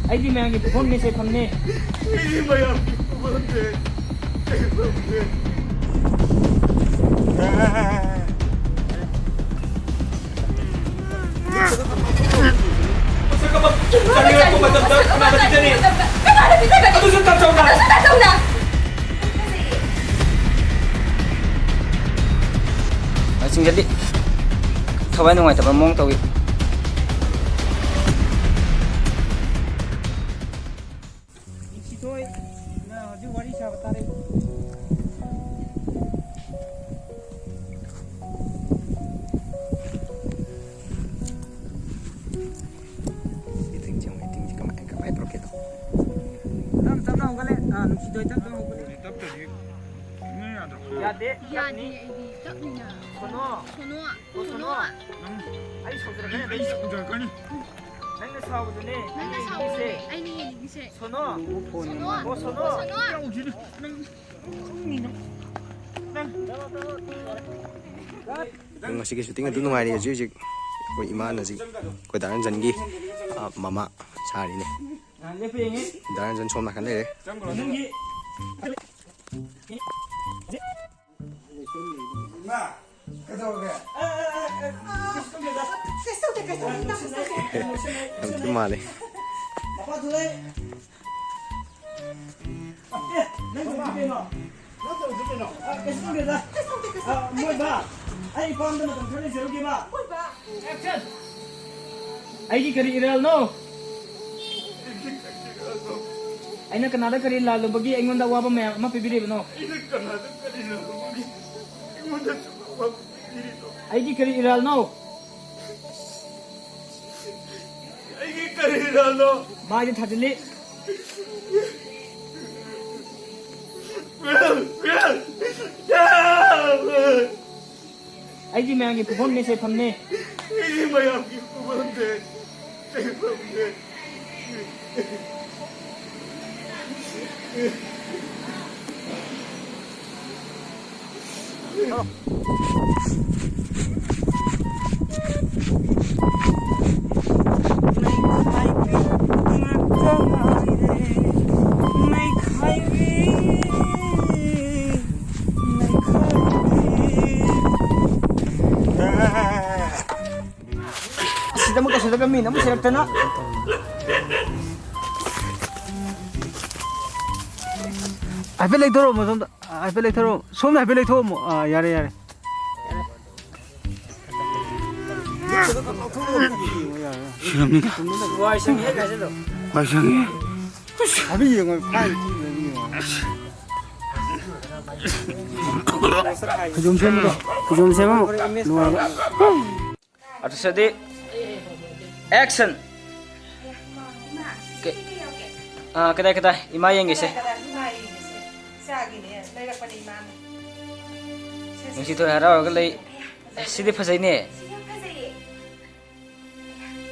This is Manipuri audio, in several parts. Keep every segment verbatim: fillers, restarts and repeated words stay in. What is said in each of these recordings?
ꯑꯩꯗꯤ ꯃꯌꯥꯝꯒꯤ ꯄꯨꯐꯝꯅꯦ, ꯁꯦꯐꯝꯅꯦ꯫ ꯑꯩꯗꯤ ꯃꯌꯥꯝꯒꯤ ꯄꯨꯐꯝꯅꯦ, ꯁꯦꯐꯝꯅꯦ꯫ ꯃꯁꯛ ꯑꯃ ꯆꯠꯅꯤꯡꯉꯛꯄ ꯃꯇꯝꯗ ꯀꯅꯥꯗ ꯄꯤꯖꯅꯤ? ꯀꯅꯥꯗ ꯄꯤꯖꯒꯅꯤ? ꯑꯗꯨꯁꯨ ꯇꯥꯆꯧꯅ꯫ ꯑꯗꯨꯁꯨ ꯇꯥꯆꯧꯅ꯫ ꯑ, ꯆꯤꯡꯖꯜꯂꯤ꯫ ꯊꯋꯥꯏ ꯅꯨꯡꯉꯥꯏꯇꯕ ꯃꯑꯣꯡ ꯇꯧꯏ꯫ ꯅꯨꯡꯁꯤꯊꯣꯏ, ꯅꯪ ꯍꯧꯖꯤꯛ ꯋꯥꯔꯤ ꯁꯥꯕ ꯇꯥꯔꯦ꯫ ꯏꯇꯤꯡꯁꯦ ꯌꯦꯡꯉꯨ, ꯏꯇꯤꯡꯁꯦ ꯀꯃꯥꯏ, ꯀꯃꯥꯏ ꯇꯧꯔꯛꯀꯦꯗꯣ꯫ ꯇꯞ ꯇꯞꯅ ꯍꯧꯒꯠꯂꯦ꯫ ꯑꯥ, ꯅꯨꯡꯁꯤꯊꯣꯏ ꯇꯞ ꯇꯞꯅ ꯍꯧꯒꯠꯂꯦ꯫ ꯇꯞꯇꯗꯤ ꯅꯣꯏ ꯌꯥꯗ꯭ꯔꯣ? ꯌꯥꯗꯦ꯫ ꯌꯥꯗꯦ, ꯑꯩꯗꯤ ꯇꯞꯅꯤꯅ꯫ ꯁꯣꯅꯣ꯫ ꯁꯣꯅꯣ꯫ ꯑꯣ, ꯁꯣꯅꯣ꯫ ꯁꯣꯅꯣ꯫ ꯅꯪ ꯑꯩ ꯁꯥꯎꯖꯔꯛꯀꯅꯤ꯫ ꯑꯩ ꯁꯥꯎꯖꯔꯛꯀꯅꯤ꯫ ꯅꯪꯅ ꯁꯥꯎꯕꯗꯨꯅꯦ ꯅꯪꯅ ꯑꯩꯅ ꯁꯥꯎꯕꯗꯨꯅꯦ ꯌꯦꯡꯅꯤꯡꯉꯤꯁꯦ꯫ ꯑꯩꯅ ꯌꯦꯡꯅꯤꯡꯉꯤꯁꯦ꯫ ꯁꯣꯅꯣ꯫ ꯁꯣꯅꯣ꯫ ꯑꯣ, ꯁꯣꯅꯣ꯫ ꯁꯣꯅꯣ꯫ ꯌꯥꯎꯁꯤꯅꯤ꯫ ꯅꯪ, ꯅꯪ, ꯅꯪ꯫ ꯑꯗꯣ ꯉꯁꯤꯒꯤ ꯁꯨꯇꯤꯡ ꯑꯗꯨ ꯅꯨꯡꯉꯥꯏꯔꯤ꯫ ꯍꯧꯖꯤꯛ ꯍꯧꯖꯤꯛ ꯑꯩꯈꯣꯏ ꯏꯃꯥꯅ ꯍꯧꯖꯤꯛ ꯑꯩꯈꯣꯏ ꯗꯥ ꯔꯟꯖꯟꯒꯤ, ꯑ, ꯃꯃꯥ ꯁꯥꯔꯤꯅꯦ꯫ ꯗꯥ ꯔꯟꯖꯟ ꯁꯣꯝ ꯅꯥꯀꯟ ꯂꯩꯔꯦ꯫ ꯏꯃꯥ, ꯀꯩꯗꯧꯔꯒꯦ? ꯀꯩꯁꯨ ꯇꯧꯗꯦ, ꯀꯩꯁꯨ ꯇꯧꯗꯦ, ꯀꯩꯁꯨ ꯇꯧꯗꯦ꯫ ꯌꯥꯝ ꯊꯤ ꯃꯥꯜꯂꯦ꯫ ꯃꯄꯥ ꯊꯣꯛꯂꯛꯑꯦ꯫ ꯑꯦ, ꯅꯪ ꯇꯧꯗ꯭ꯔꯤ ꯀꯩꯅꯣ? ꯅꯪ ꯇꯧꯗ꯭ꯔꯤ ꯀꯩꯅꯣ? ꯑ, ꯀꯩꯁꯨ ꯇꯧꯗꯦꯗ꯫ ꯀꯩꯁꯨ ꯇꯧꯗꯦ, ꯀꯩꯁꯨ ꯑ, ꯇꯧꯗꯦ꯫ ꯃꯣꯏ ꯕꯥ, ꯑꯩ ꯏꯄꯥꯝꯗ ꯃꯇꯝ ꯈꯔ ꯂꯩꯖꯔꯨꯒꯦꯕ꯫ ꯃꯣꯏ ꯕꯥ꯫ Action! ꯑꯩꯒꯤ ꯀꯔꯤ ꯏꯔꯥꯜꯅꯣ? ꯑꯩꯅ ꯀꯅꯥꯗ ꯀꯔꯤ ꯂꯥꯜꯂꯨꯕꯒꯤ ꯑꯩꯉꯣꯟꯗ ꯑꯋꯥꯕ ꯃꯌꯥꯝ ꯑꯃ ꯄꯤꯕꯤꯔꯤꯕꯅꯣ? ꯑꯩꯅ ꯀꯅꯥꯗ ꯀꯔꯤ ꯂꯥꯜꯂꯨꯕꯒꯤ ꯑꯩꯉꯣꯟꯗ ꯁꯨꯛ ꯑꯋꯥꯕ ꯄꯤꯕꯤꯔꯤꯅꯣ? ꯑꯩꯒꯤ ꯀꯔꯤ ꯏꯔꯥꯜꯅꯣ? ꯑꯩꯒꯤ ꯀꯔꯤ ꯏꯔꯥꯜꯅꯣ? ꯃꯥꯏꯗ ꯊꯥꯖꯤꯜꯂꯤ꯫ ꯑꯩꯗꯤ ꯃꯌꯥꯝꯒꯤ ꯄꯨꯐꯝꯅꯦ, ꯁꯦꯐꯝꯅꯦ꯫ ꯑꯩꯗꯤ ꯃꯌꯥꯝꯒꯤ ꯄꯨꯐꯝꯅꯦ, ꯁꯦꯐꯝꯅꯦ꯫ ꯁꯤꯗ ꯑꯃꯨꯛ ꯇꯧꯁꯤꯜꯂꯒ ꯃꯤꯅ ꯑꯃꯨꯛ ꯁꯤꯔꯛꯇꯅ꯫ ꯍꯥꯏꯐꯦꯠ ꯂꯩꯊꯣꯔꯛꯑꯣ ꯁꯣꯝꯗ꯫ ꯍꯥꯏꯐꯦꯠ ꯂꯩꯊꯣꯔꯛꯑꯣ꯫ ꯁꯣꯝꯗ ꯍꯥꯏꯐꯦꯠ ꯂꯩꯊꯣꯛꯑꯝꯃꯣ꯫ ꯑꯥ, ꯌꯥꯔꯦ, ꯌꯥꯔꯦ꯫ ꯁꯤꯔꯝꯅꯤꯗ꯫ ꯋꯥꯏ ꯁꯪꯉꯦ ꯀꯥꯏꯁꯤꯗꯣ꯫ ꯋꯥꯏ ꯁꯪꯉꯦ꯫ ꯍꯥꯏꯐꯦꯠ ꯌꯦꯡꯉꯣ, ꯐꯥꯏꯟ ꯊꯤꯕꯗ ꯌꯦꯡꯉꯣ꯫ ꯐꯩꯖꯣꯝ ꯁꯦꯝꯕꯗꯣ꯫ ꯐꯩꯖꯣꯝ ꯁꯦꯝꯕ ꯑꯃꯨꯛ ꯂꯣꯏꯔꯒ꯫ ꯑꯗꯨ ꯁꯤꯗꯤ action꯫ ꯀꯦ-, ꯑꯥ, ꯀꯗꯥꯏ, ꯀꯗꯥꯏ? ꯏꯃꯥ ꯌꯦꯡꯒꯦꯁꯦ꯫ ꯀꯗꯥꯏ, ꯀꯗꯥꯏ? ꯏꯃꯥ ꯌꯦꯡꯒꯦꯁꯦ꯫ ꯏꯆꯥꯒꯤꯅꯦ, ꯂꯩꯔꯛꯄꯅꯦ ꯏꯃꯥꯅ꯫ ꯁꯦ, ꯁꯦ, ꯅꯨꯡꯁꯤꯊꯣꯏ ꯁꯦ꯫ ꯍꯔꯥꯎꯔꯒ ꯂꯩ꯫ ꯑꯦ, ꯁꯤꯗꯤ ꯐꯖꯩꯅꯦ꯫ ꯁꯤ ꯌꯥꯝ ꯐꯖꯩꯌꯦ꯫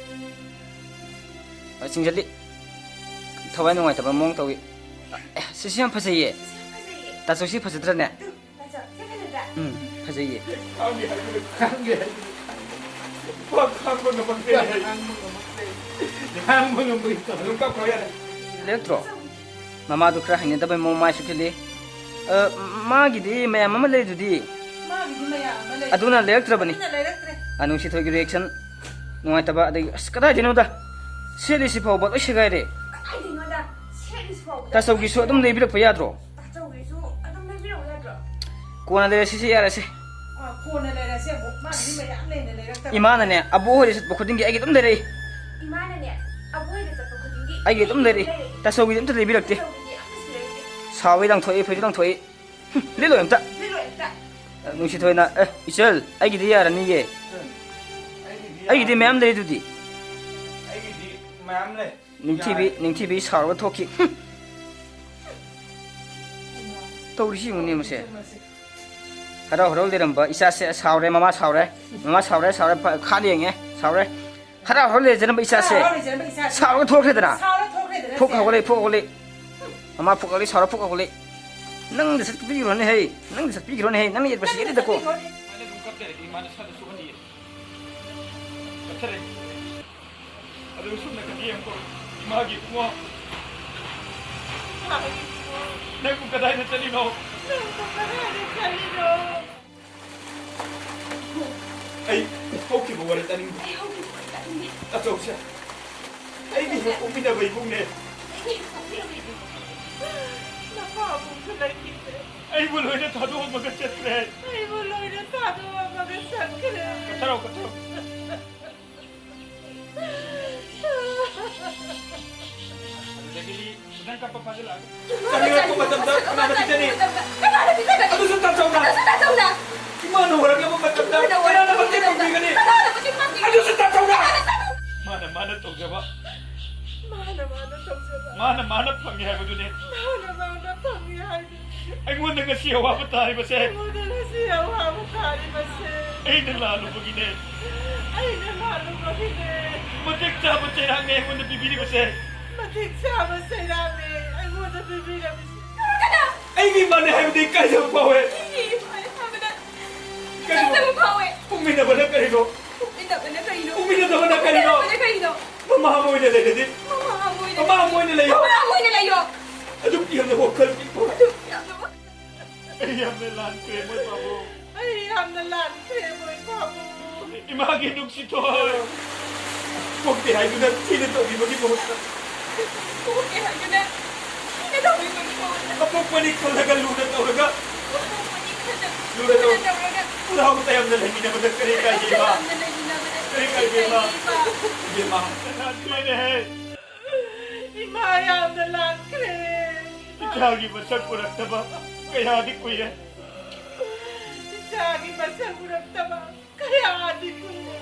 ꯑ, ꯆꯤꯡꯖꯜꯂꯤ꯫ ꯊꯋꯥꯏ ꯅꯨꯡꯉꯥꯏꯇꯕ ꯃꯑꯣꯡ ꯇꯧꯏ꯫ ꯑꯦ, ꯁꯤꯁꯨ ꯌꯥꯝ ꯐꯖꯩꯌꯦ꯫ ꯁꯤ ꯌꯥꯝ ꯐꯖꯩꯌꯦ꯫ ꯇꯥꯆꯧ, ꯁꯤ ꯐꯖꯗ꯭ꯔꯅꯦ? ꯇꯨ, ꯇꯥꯆꯧ, ꯁꯤ ꯐꯖꯗ꯭ꯔꯥ? ꯎꯝ, ꯐꯖꯩꯌꯦ꯫ ꯈꯥꯡꯒꯦ ꯍꯥꯏꯕꯅꯤ, ꯈꯥꯡꯒꯦ ꯍꯥꯏꯕꯅꯤ꯫ ꯈꯥꯡ-, ꯈꯥꯡꯕ ꯉꯝꯃꯛꯇꯦ꯫ ꯈꯥꯡꯕ ꯉꯝꯃꯛꯇꯦ꯫ ꯑꯗꯨꯝ ꯀꯞꯈ꯭ꯔꯣ ꯌꯥꯔꯦ꯫ ꯂꯦꯞꯇ꯭ꯔꯣ? ꯃꯃꯥꯗꯨ ꯈꯔ ꯍꯩꯅꯗꯕꯩ ꯃꯑꯣꯡ ꯃꯥꯏꯁꯨ ꯈꯤꯜꯂꯤ꯫ ꯑ, ꯃꯥꯒꯤꯗꯤ ꯃꯌꯥꯝ ꯑꯃ ꯂꯩꯗꯨꯗꯤ꯫ ꯃꯥꯒꯤꯗꯤ ꯃꯌꯥꯝ ꯑꯃ ꯂꯩ꯫ ꯑꯗꯨꯅ ꯂꯩꯔꯛꯇ꯭ꯔꯕꯅꯤ꯫ ꯑꯗꯨꯅ ꯂꯩꯔꯛꯇ꯭ꯔꯦ꯫ ꯑ, ꯅꯨꯡꯁꯤꯊꯣꯏꯒꯤ reaction ꯅꯨꯡꯉꯥꯏꯇꯕ, ꯑꯗꯒꯤ ꯑꯁ, ꯀꯗꯥꯏꯗꯩꯅꯣꯗ? ꯁꯦꯠꯂꯤꯁꯤ ꯐꯥꯎꯕ ꯂꯣꯏ ꯁꯦꯒꯥꯏꯔꯦ꯫ ꯀꯗꯥꯏꯗꯩꯅꯣꯗ? ꯁꯦꯠꯂꯤꯁꯤ ꯐꯥꯎꯕ ꯇꯥꯆꯧꯒꯤꯁꯨ ꯑꯗꯨꯝ ꯂꯩꯕꯤꯔꯛꯄ ꯌꯥꯗ꯭ꯔꯣ? ꯇꯥꯆꯧꯒꯤꯁꯨ ꯑꯗꯨꯝ ꯂꯩꯕꯤꯔꯛꯎ ꯌꯥꯗ꯭ꯔꯣ? ꯀꯣꯟꯅ ꯂꯩꯔꯁꯤꯁꯦ, ꯌꯥꯔꯦꯁꯦ꯫ ꯑ, ꯀꯣꯟꯅ ꯂꯩꯔꯁꯦ ꯑꯃꯨꯛ꯫ ꯃꯥꯒꯤꯗꯤ ꯃꯌꯥꯝ ꯂꯩꯅ ꯂꯩꯔꯛꯇꯕ꯫ ꯏꯃꯥꯅꯅꯦ, ꯑꯕꯣꯛ ꯍꯣꯏꯗ ꯆꯠꯄ ꯈꯨꯗꯤꯡꯒꯤ ꯑꯩꯒꯤ ꯑꯗꯨꯝ ꯂꯩꯔꯛꯏ꯫ ꯏꯃꯥꯅꯅꯦ, ꯑꯕꯣꯛ ꯍꯣꯏꯗ ꯆꯠꯄ ꯈꯨꯗꯤꯡꯒꯤ ꯑꯩꯒꯤ ꯑꯗꯨꯝ ꯂꯩꯔꯛꯏ꯫ ꯂꯩꯔꯛꯏ꯫ ꯇꯥꯆꯧꯒꯤꯗꯤ ꯑꯝꯇ ꯂꯩꯕꯤꯔꯛꯇꯦ꯫ ꯇꯥꯆꯧꯒꯤꯗꯤ ꯑꯝꯇꯁꯨ ꯂꯩꯔꯛꯇꯦ꯫ ꯁꯥꯎꯋꯤ, ꯂꯪꯊꯣꯛꯏ, ꯐꯩꯖꯨꯞ ꯂꯪꯊꯣꯛꯏ꯫ ꯍꯨꯝ, ꯂꯤꯠꯂꯣꯏ ꯑꯝꯇ꯫ ꯂꯤꯠꯂꯣꯏ ꯑꯝꯇ꯫ ꯅꯨꯡꯁꯤꯊꯣꯏꯅ, "ꯑꯦ, ꯏꯆꯜ, ꯑꯩꯒꯤꯗꯤ ꯌꯥꯔꯅꯤꯌꯦ꯫ ꯑꯩꯒꯤꯗꯤ ꯃꯌꯥꯝ ꯂꯩ ꯑꯗꯨꯗꯤ꯫" ꯑꯩꯒꯤꯗꯤ ꯃꯌꯥꯝ ꯂꯩ꯫ ꯅꯤꯡꯊꯤꯕꯤ, ꯌꯥꯔꯦ꯫ ꯅꯤꯡꯊꯤꯕꯤ ꯁꯥꯎꯔꯒ ꯊꯣꯛꯈꯤ꯫ ꯍꯨꯝ꯫ ꯇꯧꯔꯤꯁꯤ ꯌꯦꯡꯉꯨꯅꯦ ꯃꯁꯦ꯫ ꯍꯔꯥꯎ ꯍꯔꯥꯎ ꯂꯩꯔꯝꯕ ꯏꯆꯥꯁꯦ ꯁꯥꯎꯔꯦ, ꯃꯃꯥ ꯁꯥꯎꯔꯦ꯫ ꯃꯃꯥ ꯁꯥꯎꯔꯦ, ꯁꯥꯎꯔꯦ, ꯐ-, ꯈꯥ ꯂꯦꯡꯉꯦ, ꯁꯥꯎꯔꯦ꯫ ꯍꯔꯥꯎ ꯍꯔꯥꯎ ꯂꯩꯖꯔꯝꯕ ꯏꯆꯥꯁꯦ ꯍꯔꯥꯎ ꯍꯔꯥꯎ ꯂꯩꯖꯔꯝꯕ ꯏꯆꯥꯁꯦ ꯁꯥꯎꯔꯒ ꯊꯣꯛꯈ꯭ꯔꯦꯗꯅ꯫ ꯁꯥꯎꯔꯒ ꯊꯣꯛꯈ꯭ꯔꯦꯗꯅ ꯐꯨꯛ ꯁꯦ꯫ ꯍꯧꯒꯠꯂꯛꯏ, ꯐꯨꯛ ꯍꯧꯒꯠꯂꯛꯏ꯫ ꯃꯃꯥ ꯐꯨꯛ ꯍꯧꯒꯠꯂꯛꯏ, ꯁꯥꯎꯔ ꯐꯨꯛ ꯍꯧꯒꯠꯂꯛꯏ꯫ ꯅꯪꯗ ꯆꯠꯄꯤꯈ꯭ꯔꯣꯅꯦ ꯍꯩ, ꯅꯪꯗ ꯆꯠꯄꯤꯈ꯭ꯔꯣꯅꯦ ꯍꯩ, ꯅꯪꯅ ꯌꯦꯠꯄꯁꯤ ꯌꯦꯠꯂꯤꯗꯀꯣ꯫ ꯃꯥꯅ ꯑꯗꯨꯝ ꯀꯞꯇꯔꯗꯤ ꯏꯃꯥꯅ ꯁꯥꯗ ꯁꯣꯛꯍꯜꯂꯤ꯫ ꯀꯞꯊꯔꯦ꯫ ꯑꯗꯨ ꯁꯨꯝꯅ ꯀꯞꯄꯤ ꯌꯦꯡꯉꯨꯀꯣ꯫ ꯏꯃꯥꯒꯤ ꯏꯕꯨꯡꯉꯣ꯫ ꯅꯪꯕꯨ ꯀꯗꯥꯏꯗ ꯆꯠꯂꯤꯅꯣ? ꯅꯪꯕꯨ ꯀꯗꯥꯏꯗ ꯆꯠꯂꯤꯅꯣ? ꯑꯩ ꯍꯧꯈꯤꯕ ꯋꯥꯔꯤ ꯇꯥꯅꯤꯡꯗꯦ꯫ ꯑꯩ ꯍꯧꯈꯤꯕ ꯋꯥꯔꯤ ꯇꯥꯅꯤꯡꯗꯦ꯫ ꯑꯆꯧꯁꯦ, ꯑꯩꯒꯤ ꯍꯦꯛ ꯄꯣꯛꯃꯤꯟꯅꯕ ꯏꯕꯨꯡꯅꯦ꯫ ꯑꯩꯒꯤ ꯍꯦꯛ ꯄꯣꯛꯃꯤꯟꯅꯕ ꯏꯕꯨꯡ꯫ ꯅꯄꯥꯕꯨꯡꯁꯨ ꯂꯩꯈꯤꯗ꯭ꯔꯦ꯫ ꯑꯩꯕꯨ ꯂꯣꯏꯅ ꯊꯥꯗꯣꯛꯑꯝꯃꯒ ꯆꯠꯈ꯭ꯔꯦ꯫ ꯑꯩꯕꯨ ꯂꯣꯏꯅ ꯊꯥꯗꯣꯛꯑꯝꯃꯒ ꯆꯠꯈ꯭ꯔꯦ꯫ ꯀꯠꯊꯔꯣ, ꯀꯠꯊꯔꯣ꯫ ꯑꯗꯨꯗꯒꯤꯗꯤ ꯅꯪ ꯀꯞꯄ ꯐꯥꯖꯤꯜꯂꯛꯑꯒ꯫ ꯆꯥꯅꯤꯡꯉꯛꯄ ꯃꯇꯝꯗ ꯀꯅꯥꯅ ꯄꯤꯖꯅꯤ? ꯀꯅꯥꯅ ꯄꯤꯖꯒꯅꯤ? ꯑꯗꯨꯁꯨ ꯇꯥꯆꯧꯅ꯫ ꯑꯗꯨꯁꯨ ꯇꯥꯆꯧꯅ꯫ ꯏꯃꯥꯅ ꯍꯣꯔꯛꯂꯕ ꯃꯇꯝꯗ ꯏꯃꯥꯅ ꯀꯅꯥꯅ ꯍꯣꯔꯛꯂꯕ ꯃꯇꯦꯡ ꯃꯇꯝꯗ ꯄꯥꯡꯕꯤꯒꯅꯤ? ꯀꯅꯥꯅ ꯃꯇꯦꯡ ꯄꯥꯡꯕꯤꯒꯅꯤ? ꯑꯗꯨꯁꯨ ꯇꯥꯆꯧꯅ꯫ ꯀꯅꯥꯅ ꯃꯥꯅ ꯃꯥꯅ ꯇꯧꯖꯕ꯫ ꯃꯥꯅ ꯃꯥꯅ ꯇꯧꯖꯕ꯫ ꯃꯥꯅ ꯃꯥꯅ ꯐꯪꯉꯦ ꯍꯥꯏꯕꯗꯨꯅꯦ꯫ ꯃꯥꯅ ꯃꯥꯅ ꯐꯪꯉꯦ ꯍꯥꯏꯕꯗꯨꯅꯦ꯫ ꯑꯩꯉꯣꯟꯗ ꯉꯁꯤ ꯑꯋꯥꯕ ꯇꯥꯔꯤꯕꯁꯦ꯫ ꯑꯩꯉꯣꯟꯗ ꯉꯁꯤ ꯑꯋꯥꯕ ꯇꯥꯔꯤꯕꯁꯦ꯫ ꯑꯩꯅ ꯂꯥꯜꯂꯨꯕꯒꯤꯅꯦ꯫ ꯑꯩꯅ ꯂꯥꯜꯂꯨꯕꯒꯤꯅꯦ꯫ ꯃꯇꯤꯛ ꯆꯥꯕ ꯆꯩꯔꯥꯛꯅꯦ ꯑꯩꯉꯣꯟꯗ ꯄꯤꯕꯤꯔꯤꯕꯁꯦ꯫ ꯃꯇꯤꯛ ꯆꯥꯕ ꯆꯩꯔꯥꯛꯅꯦ ꯑꯩꯉꯣꯟꯗ ꯄꯤꯕꯤꯔꯕꯁꯦ꯫ ꯀꯅꯥ? ꯑꯩꯒꯤ ꯏꯃꯥꯅꯦ ꯍꯥꯏꯕꯗꯤ ꯏꯀꯥꯏꯖꯕ ꯐꯥꯎꯋꯦ꯫ ꯑꯩꯒꯤ ꯏꯃꯥꯅꯦ ꯍꯥꯏꯕꯗ ꯀꯩꯅꯣ? ꯏꯀꯥꯏꯖꯕ ꯐꯥꯎꯋꯦ꯫ ꯄꯣꯛꯃꯤꯟꯅꯕꯅ ꯀꯔꯤꯅꯣ? ꯄꯣꯛꯃꯤꯟꯅꯕꯅ ꯀꯔꯤꯅꯣ? ꯄꯣꯛꯃꯤꯟꯅꯗꯕꯅ ꯀꯔꯤꯅꯣ? ꯄꯣꯛꯃꯤꯟꯅꯕꯅ ꯀꯔꯤꯅꯣ? ꯃꯃꯥ ꯑꯃ ꯑꯣꯏꯅ ꯂꯩꯔꯗꯤ꯫ ꯃꯃꯥ ꯑꯃ ꯑꯣꯏꯅ ꯃꯃꯥ ꯑꯃ ꯑꯣꯏꯅ ꯂꯩꯌꯣ꯫ ꯃꯃꯥ ꯑꯃ ꯑꯣꯏꯅ ꯂꯩꯌꯣ꯫ ꯑꯗꯨꯛ ꯌꯥꯝꯅ ꯋꯥꯈꯜ ꯄꯤꯛꯄ꯫ ꯑꯗꯨꯛ ꯌꯥꯝꯅ ꯋꯥꯈꯜ ꯑꯩ ꯌꯥꯝꯅ ꯂꯥꯟꯈ꯭ꯔꯦ, ꯃꯣꯏ ꯄꯥꯕꯨꯡ꯫ ꯑꯩ ꯌꯥꯝꯅ ꯂꯥꯟꯈ꯭ꯔꯦ, ꯃꯣꯏ ꯄꯥꯕꯨꯡ꯫ ꯏꯃꯥꯒꯤ ꯅꯨꯡꯁꯤꯊꯣꯏ꯫ ꯄꯣꯛꯇꯦ ꯍꯥꯏꯗꯨꯅ ꯊꯤꯅ ꯇꯧꯕꯤꯕꯒꯤ ꯃꯍꯨꯠꯇ꯫ ꯄꯣꯛꯇꯦ ꯍꯥꯏꯗꯨꯅ ꯊꯤꯅ ꯇꯧꯕꯤꯕꯒꯤ ꯃꯍꯨꯠꯇ꯫ ꯑꯄꯣꯛꯄꯅꯤ ꯈꯜꯂꯒ ꯂꯨꯅ ꯇꯧꯔꯒ꯫ ꯑꯄꯣꯛꯄꯅꯤ ꯈꯜꯂꯒ ꯂꯨꯅ ꯇꯧ-, ꯂꯨꯅ ꯇꯧꯔꯒ꯫ ꯎꯔꯥꯎ ꯇꯌꯥꯝꯅ ꯂꯩꯃꯤꯟꯅꯕꯗ ꯀꯔꯤ ꯀꯥꯏꯒꯦ, ꯏꯃꯥ? ꯇꯌꯥꯝꯅ ꯂꯩꯃꯤꯟꯅꯕꯗ ꯀꯔꯤ ꯀꯥꯏꯒꯦ, ꯏꯃꯥ? ꯀꯔꯤ ꯀꯥꯏꯒꯦ, ꯏꯃꯥ? ꯏꯕꯦꯝꯃ꯫ ꯂꯥꯟꯈ꯭ꯔꯦꯅꯦꯍꯦ꯫ ꯏꯃꯥ ꯌꯥꯝꯅ ꯂꯥꯟꯈ꯭ꯔꯦ꯫ ꯏꯆꯥꯒꯤ ꯃꯁꯛ ꯎꯔꯛꯇꯕ ꯀꯌꯥꯗꯤ ꯀꯨꯏꯔꯦ꯫ ꯏꯆꯥꯒꯤ ꯃꯁꯛ ꯎꯔꯛꯇꯕ ꯀꯌꯥꯗꯤ ꯀꯨꯏꯔꯦ꯫